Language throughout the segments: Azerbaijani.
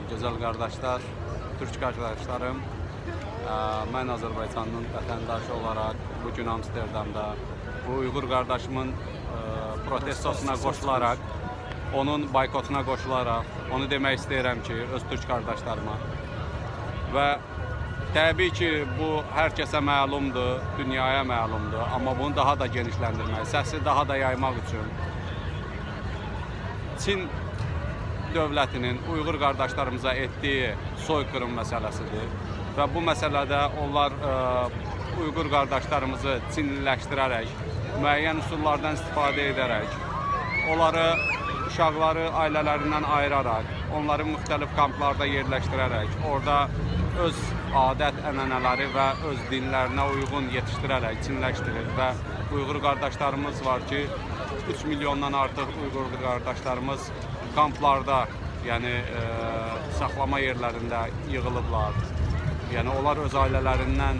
Gözəl qardaşlar, türk qardaşlarım, mən Azərbaycanın vətəndaşı olaraq bu gün Amsterdamda bu Uyğur qardaşımın protestosuna qoşularaq, onun boykotuna qoşularaq onu demək istəyirəm ki, öz türk qardaşlarıma və təbii ki, bu hər kəsə məlumdur, dünyaya məlumdur, amma bunu daha da genişləndirmək, səsi daha da yaymaq üçün Çin dövlətinin Uyğur qardaşlarımıza etdiyi soyqırım məsələsidir və bu məsələdə onlar Uyğur qardaşlarımızı Çinliləşdirərək, müəyyən üsullardan istifadə edərək, onları uşaqları ailələrindən ayıraraq, onları müxtəlif kamplarda yerləşdirərək, orada öz adət, ənənələri və öz dinlərinə uyğun yetişdirərək Çinləşdirir və Uyğur qardaşlarımız var ki, 3 milyondan artıq Uyğur qardaşlarımız kamplarda, yəni saxlama yerlərində yığılıblar. Yəni onlar öz ailələrindən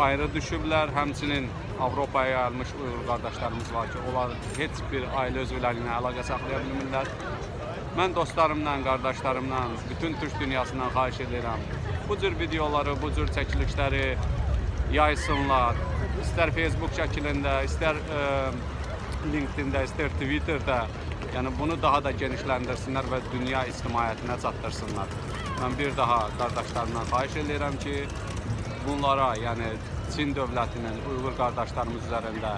ayrı düşüblər. Həmçinin Avropaya yayılmış Uyğur qardaşlarımız var ki, onlar heç bir ailə üzvləri ilə əlaqə saxlaya bilmirlər. Mən dostlarımdan, qardaşlarımdan, bütün türk dünyasından xahiş edirəm. Bu cür videoları, bu cür çəkilişləri yaysınlar. İstər Facebook şəklində, istər LinkedIn-də, istər Twitterdə. Yəni bunu daha da genişləndirsinlər və dünya ictimaiyyətinə çatdırsınlar. Mən bir daha qardaşlarımdan xahiş edirəm ki, bunlara, yəni Çin dövlətinin Uyğur qardaşlarımız üzərində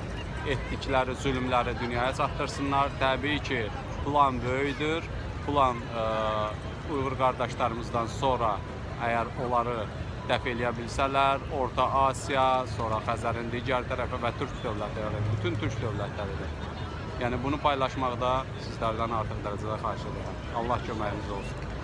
etdikləri zülmləri dünyaya çatdırsınlar. Təbii ki, plan böyükdür. Plan Uyğur qardaşlarımızdan sonra əgər onları dəf eləyə bilsələr, Orta Asiya, sonra Xəzərin digər tərəfi və türk dövlətləri, bütün türk dövlətləridir. Yəni bunu paylaşmaqda sizlərdən artıq dərəcədə xahiş edirəm. Allah köməyiniz olsun.